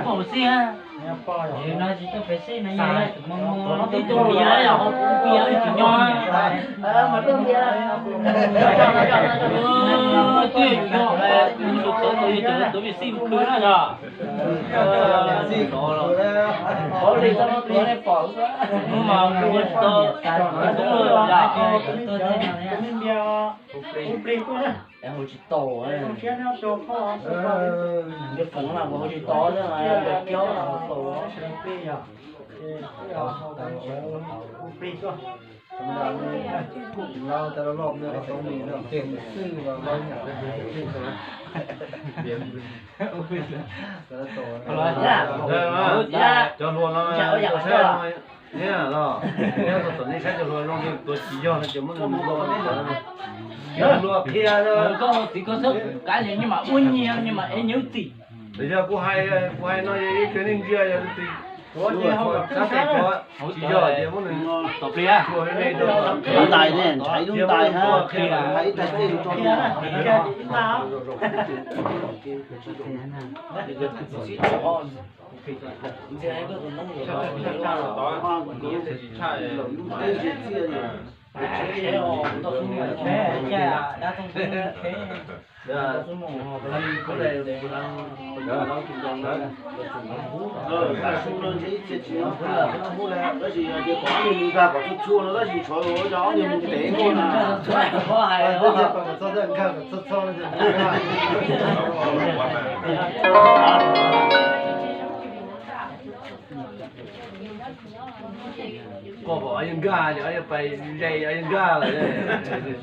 Pom xij, no tsis tau pem xij no yog tus mos mos tib tug npiav yog ho kuv npiav tsis nyob. Twb yog yus yog tus tod yog cov tuav vim xij khwv na yog. Hnub mas kuv ua tsis tau, kuv tub yog. Hu plig tuaj na. Hu tsis tau. Nws foom mas kuv hu tsis tau xwb mas nws kiag hu tau. Hu plig tuaj. Cov hluas no saib los, nyob tom nej saib cov hluas zoo li tuav tsis yog no ces muab nws mus ntaus. Cov hluas qhia, koj txiv koj xwb kav liam, nyias mam ua nyias, nyias mam ev nyias lub txim. Yog kuv hais, kuv hais no yog ib tug neeg ntsia yog tus tsis yog ces muab nws tom plig. Lub ntais ne, ntshai lub ntais hab, hais ib tag tej rau no. Tab sis yog tias kom ob niag mus nkag kom txhua txhua no tab sis tshuav cov ob niag mus ntev tuaj na. Koj pom ob yeej nkag, ob yeej pais ze, ob yeej nkag lawm. Tab sis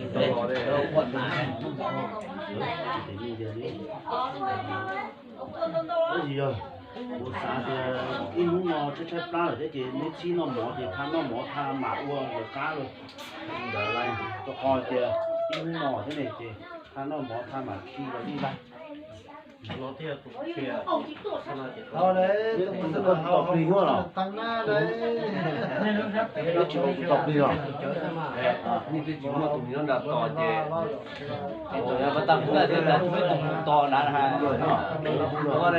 yog kuv xav tias ib hnub no tshaib tshaib plab lawm thiab ces neb txhib noj mov ces thaj noj mov thaj mam ua lawv qab lawm. Ntawd rau qhov tias ib hnub no thiab ne ces thaj noj mov thaj mam khi los li lawm. Tsis muaj tus nyob nram tos ces, yog pas tas kuv tas thiab tas peb tus mus tos nrad na.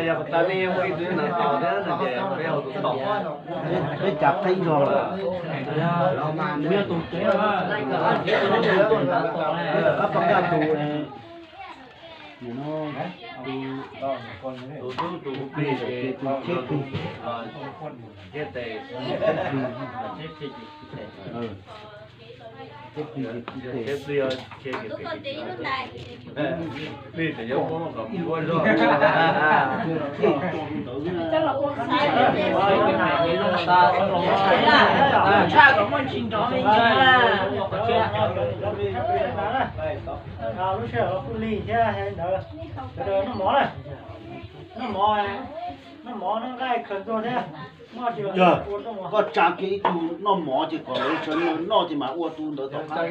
Yog pas tas nej muaj ib tug nyob nram tos thiab no ces peb ua tus tos. Peb cas qeeb zog lawm. Qab pab kaj tus, tus tub tus hu plig, tus tub tus, thiab tes, thiab plig, plig tseem yuav muab kom ua zog. Tshaj kom muaj ntsis nrov me ntsis na. Lub sij hawm los kuj lig thiab ntawd, sawv daws noj mov na. Noj mov, noj mov noj nqaij khaws tuag thiab. Yog koj tsa kiag ib tug noj mov ces kom lawv sawv noj ces mam ua tus ntawd tom qab.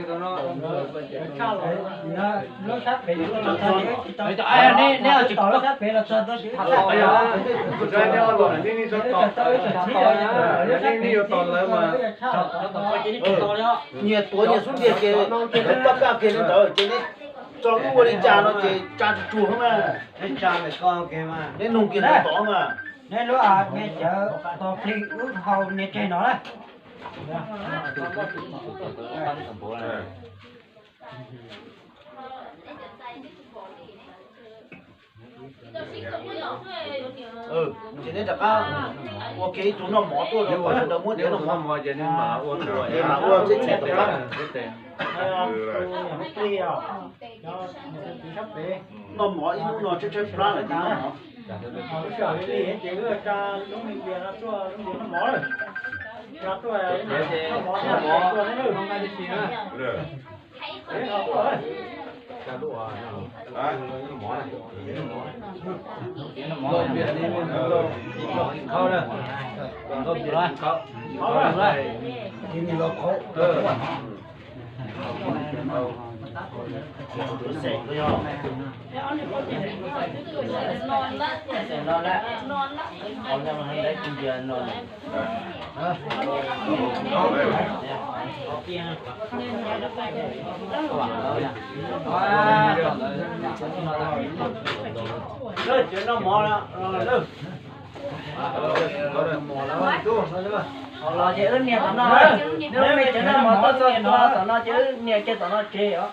Nyias tuav nyias xub ntiag ces pab kaj kiag li ntawd ces neb tso wb ua li cas no ces tsa tsuag tsuag xwb mas. Neb nug kiag ntawd tod mas. Neb lub me cawv tos plig wb haus niag tseg no na. Ces neb rov qab ua kiag ib tug noj mov tuaj rau kom sawv daws muab ntiav noj mov ces neb mam ua txhib txhais tom qab. Noj mov ib hnub no tshaib tshaib plab lawm ces noj mov. Los ces wb nias tom no, neb cov noj mov tuaj txog tom no ces wb nias kiag tom no tseg os.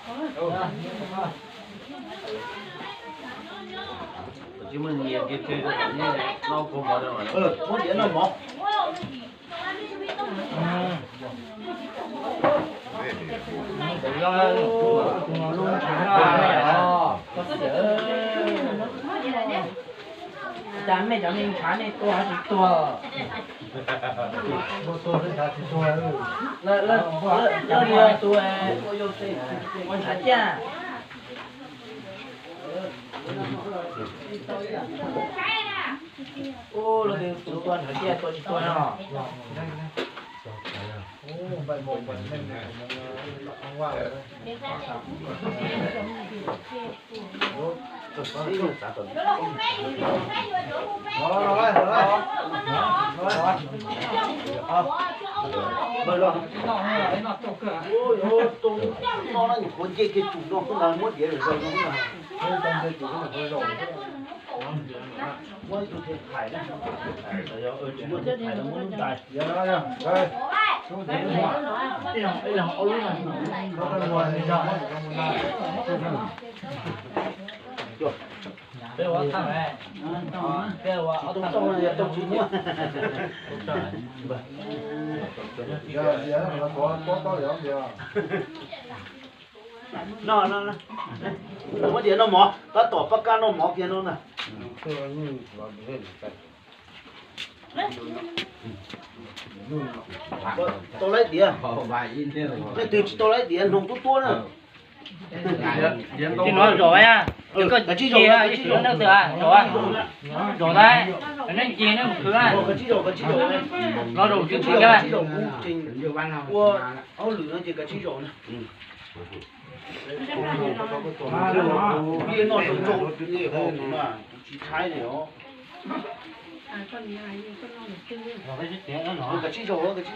Muab diav noj mov. Cas mej cov neeg ntshav nej tuag tsis tuag? Lawv tus ua ntshav ciaj. Ua, lawv tus tua ntshav ciaj tua tsis tuag no. No, no, no. Muab diav noj mov, tab tom pab kab noj mov kiag no na. Tau laib diav, leej twg tsis tau laib diav hnoos tuab tuab na. Tsis no zaum, koj ib tug, zaum, zaum ntag, nej ncig nej mus khwv, no zaum twb tsis zaum, ua hauj lwm no ces kav tsij zaum na. Noj tau tau, tsis tshaib li os. Kav tsij zaum, kav tsij.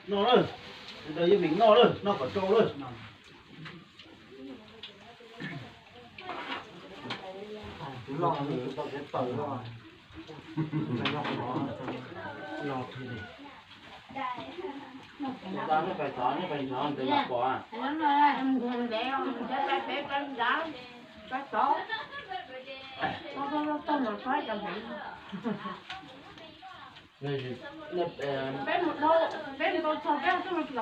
No lawm, ntawd yeej meem noj lawm, noj kom tsau lawm.